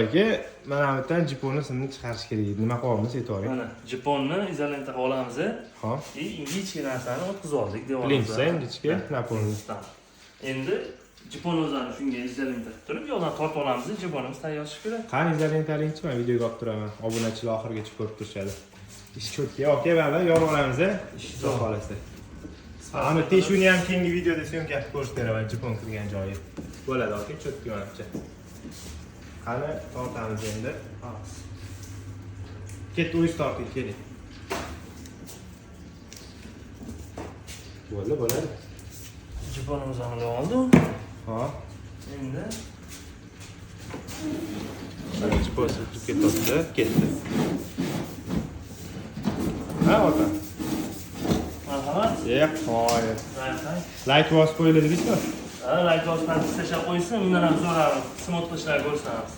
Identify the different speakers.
Speaker 1: Aka, mana bu yerdan jiponni simni chiqarish kerak edi. Nima qilyapmiz, aytib.
Speaker 2: Mana jiponni izolenta qilib olamiz.
Speaker 1: Hop.
Speaker 2: И ingichka narsani o'tkazib oldik devorga.
Speaker 1: Plintus ingichka напольный.
Speaker 2: Endi jipon o'zini shunga izolenta qilib turib, yoqdan tortib olamiz, jiponimiz tayyor chiqib keladi.
Speaker 1: Qani izolentaringchi, man videoga olib turaman. Obunachilar oxirigacha ko'rib turishadi. Ish чётко, aka, mana yorib olamiz, a? Xudo xohlasa. Ana teshuvni ham keyingi videoda съёмка qilib ko'rsatib beraman, jipon kirgan joyi. Bo'ladi, aka, чётко manimcha. Qani tortamiz endi. Ketdi, o'zingiz torting, keling. Bo'ldi, bo'ladi.
Speaker 2: Jiponimizni olib oldik.
Speaker 1: Hop.
Speaker 2: Endi
Speaker 1: Mana jipon surtib ketyapti, ketdi. Ha, ota.
Speaker 2: Marhamat.
Speaker 1: Yo'q, qoyil.
Speaker 2: Rahmat.
Speaker 1: Layk bosib qo'yinglar deysizmi?
Speaker 2: Ha, layk bosib tashlab qo'ysin, undan ham zo'rg'a sim o'tkazishlar ko'rsatamiz.